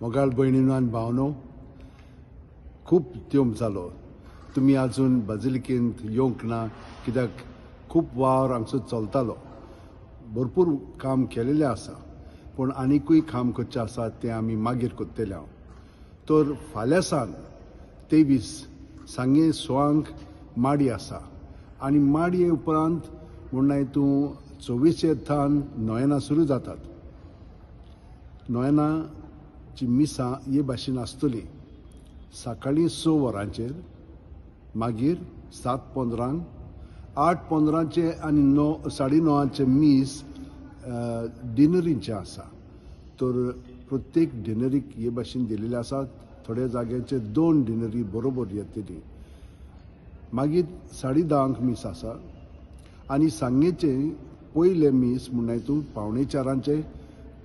मोगाळ भयणीनो आनी भावनो, खूब तेंप जालो तुमी आजून बाजिलिकेंत येवंक ना, कित्याक खूब वावर हांगसर चलतालो, भरपूर काम केलेलें आसा, पूण आनिकूय काम करचें आसा तें आमी मागीर करतले हांव। तर फाल्यां सान 23 सांगे 6 माडी आसा आनी माडये उपरांत म्हणल्यार तूं 24 थान नोयेनां सुरू जातात। नोयेनाची मिसां हे भाशेन आसतली, सकाळीं 6 वरांचेर, मागीर 7:15, 8:15 आनी 9:30 मीस डिनरीचें आसा। तर प्रत्येक डिनरीक हे भाशेन दिलेलें आसा, थोड्या जाग्यांचेर 2 डिनरी बरोबर येतली। मागीर 10:30 मीस आसा आनी सांगेचें पयलें मीस म्हणल्यार तूं 3:45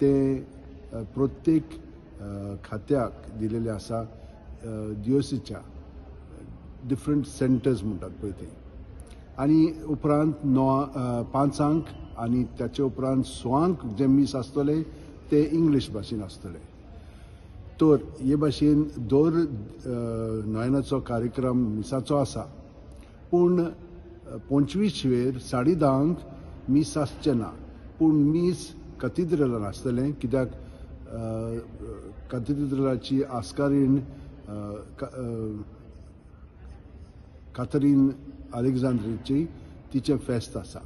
तें प्रत्येक खात्याक दिलेलें आसा, दियोसीच्या डिफरंट सेंटर्स म्हणटात पळय ते। आनी उपरांत 5 आनी ताचे उपरांत 6 जे मीस आसतले ते इंग्लीश भाशेन आसतले। तर हे भाशेन दर नोयेनाचो कार्यक्रम मिसाचो आसा, पूण 25 वेर 10:30 मीस आसचें ना, पूण मीस कथिद्रलान आसतलें, कित्याक कथिद्रलाची आस्कारीण काथरीन अलेक्झांड्रीची तिचें फेस्त आसा,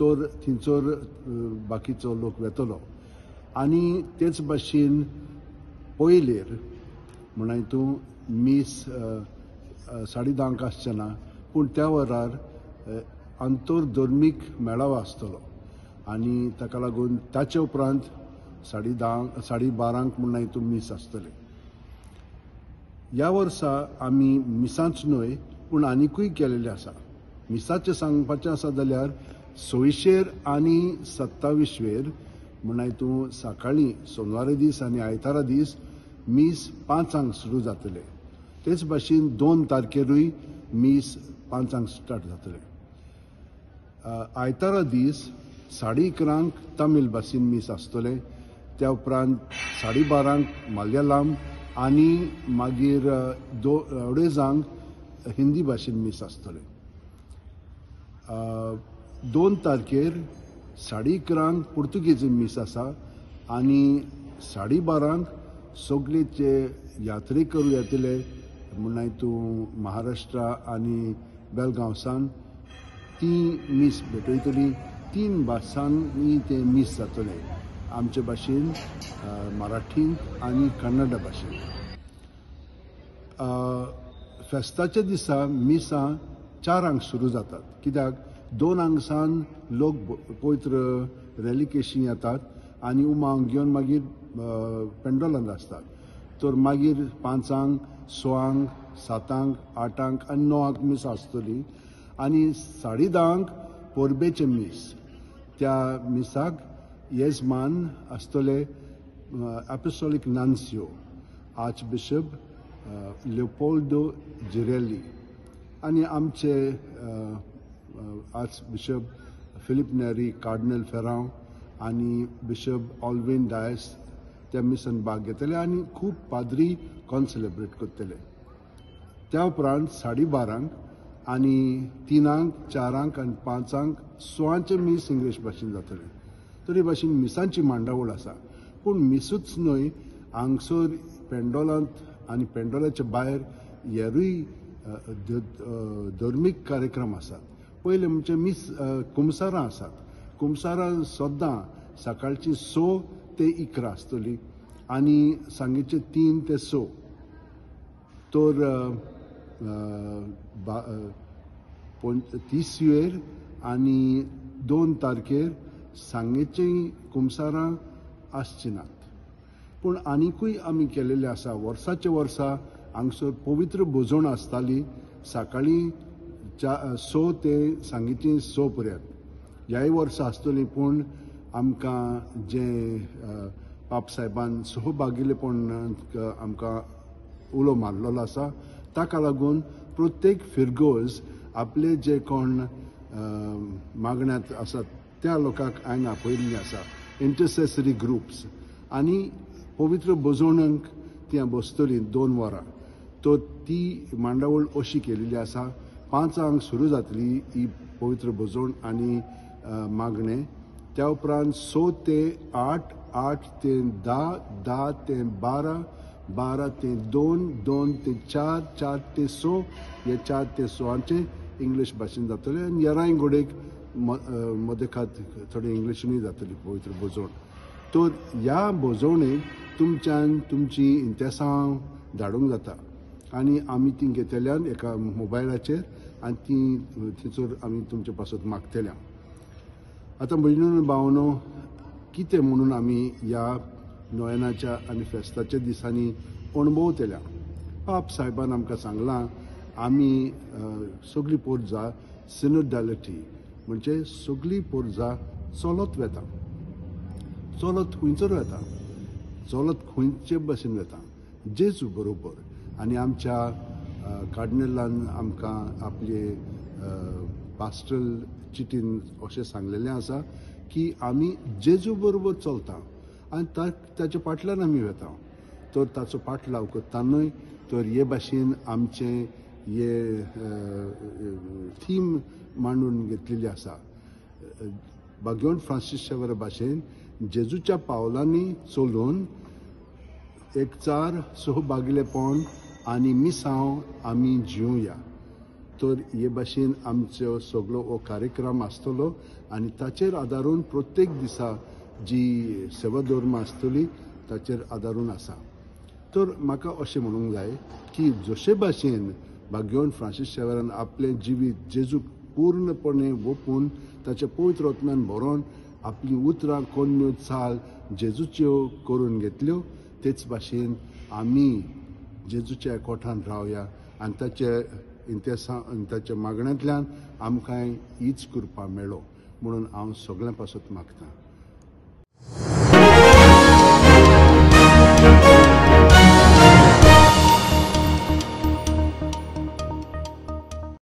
तर थंयसर बाकीचो लोक वेतलो। आनी तेच भाशेन पयलेर म्हणल्यार तूं मीस 10:30 आसचें ना, पूण त्या वरार आंतरधर्मीक मेळावो आसतलो आनी ताका लागून ताचे उपरांत 10:30 12:30 म्हणल्यार तूं मीस आसतलें। ह्या वर्सा आमी मिसांच न्हय पूण आनिकूय केलेलें आसा। मिसाचें सांगपाचें आसा जाल्यार 26 आनी 27 वेर म्हणल्यार तूं सकाळीं सोमवारा दीस आनी आयतारा दीस मीस 5 सुरू जातलें। तेच भाशेन 2 तारखेरूय मीस 5 स्टार्ट जातलें। आयतारा दीस 11:30 तमीळ भाशेन मीस आसतलें, त्या उपरांत 12:30 मलयाळम आनी मागीर 2:30 हिंदी भाशेन मीस आसतलें। 2 तारखेर 11:30 पुर्तुगेजी मीस आसा आनी 12:30 सगळे जे यात्रेकरू येतले म्हणल्यार तूं महाराष्ट्र आनी बेलगांवसान ती मीस भेटयतली। 3 भासांनी ते मीस जातलें, आमचे भाशेन, मराठींत आनी कन्नड भाशेन। फेस्ताच्या दिसा मिसां 4 सुरू जातात, कित्याक 2 सान लोक पवित्र रेलिकेशी येतात आनी उमांग घेवन मागीर पेंडोलांत आसतात। तर मागीर 5, 6, 7, 8 आनी 9 मीस आसतली आनी 10:30 परबेचें मीस। त्या मिसाक येजमान आसतले apostolic nuncio archbishop Leopoldo Girelli आनी आमचे archbishop Filipe Neri, cardinal Ferrao आनी बिशप ऑल्विन डायस त्या मिसान भाग घेतले आनी खूब पाद्री कॉन्सेलेब्रेट करतले। त्या उपरांत 12:30 आनी 3, 4 आनी 5 6 मीस इंग्लीश भाशेन जातलें। तरी भाशेन मिसांची मांडावळ आसा, पूण मिसूच न्हय, हांगसर पेंडोलांत आनी पेंडोलाच्या भायर हेरूय धर्मीक कार्यक्रम आसात। पयलें म्हणजे मीस कुमसारां आसात, कुमसारां सद्दां सकाळची 6 ते 11 आसतली आनी सांजेचे 3 ते 6। तर 30 वेर आनी 2 तारखेर सांगेचीं कुमसारां आसचीं नात, पूण आनिकूय आमी केलेलें आसा। वर्साचे वर्सा हांगसर पवित्र भोजण आसताली सकाळीं 6 ते सांजेची 6 पर्यंत, ह्याय वर्सा आसतली, पूण आमकां जें पाप साहेबान सहभागीलेपण आमकां उलो मारलेलो आसा, ताका लागून प्रत्येक फिरगोज आपले जे कोण मागण्यांत आसात त्या लोकांक हांवें आपयल्लीं आसा, इंटरसेसरी ग्रुप्स, आनी पवित्र भोजवणेक ती बसतली 2 वरां. तर ती मांडावळ अशी केलेली आसा, 5 सुरू जातली ही पवित्र भजवण आनी मागणें. त्या उपरांत 6 ते 8, 8 ते 10, 10 ते 12, 12 ते 2, 2 ते 4, 4 ते 6, हे 4 ते 6 इंग्लीश भाशेन जातले आनी येराय गोडेक मदेखात थोडे इंग्लिशीनूय जातली पवित्र भजवण. तर ह्या भजवणेक तुमच्यान तुमची इंतेसांव धाडूंक जाता आनी आमी ती घेतल्यान एका मोबायलाचेर आनी ती थंयसर आमी तुमचे पासत मागतल्या. आतां भयणीनो भावनो, कितें म्हणून आमी ह्या नोयनाच्या आनी फेस्ताच्या दिसांनी अणभवतल्या. पाप साहेबान आमकां सांगलां आमी सगळी पोरजा सिनोडालिटी म्हणजे सगळी पोरजा चलत वेता, चलत खंयसर वेता, चलत खंयचे भशेन वेता, जेजू बरोबर. आनी आमच्या कार्डिनलान आमकां आपले पास्टरल चिटीन अशें सांगलेलें आसा की आमी जेजू बरोबर चलता आनी ताच्या फाटल्यान आमी वेता. तर ताचो फाटलाव करता न्हय, तर हे भाशेन आमचें हे थीम मांडून घेतलेली आसा. भाग्यवंत फ्रांसीस शेवर भाशेन जेजूच्या पावलांनी चलून एकचार, सहभागिलेपण आनी मिसांव आमी जिवया. तर हे भाशेन आमचो सगळो हो कार्यक्रम आसतलो आनी ताचेर आदारून प्रत्येक दिसा जी सेवा धर्म आसतली ताचेर आदारून आसा. तर म्हाका अशें म्हणूंक जाय की जशे भाशेन भाग्यवंत फ्रांसीस शेवरान आपलें जिवीत जेजूक पूर्णपणे ओंपून ताच्या पवित्र आत्म्यान भरोन आपलीं उतरां कोन्न्यो चाल जेजूच्यो करून घेतल्यो, तेच भाशेन आमी जेजूच्या एकवटान रावया आनी ताचे इंतेसांव ताच्या मागण्यांतल्यान आमकां हीच कृपा मेळो म्हणून हांव सगळ्यां पासत मागतां.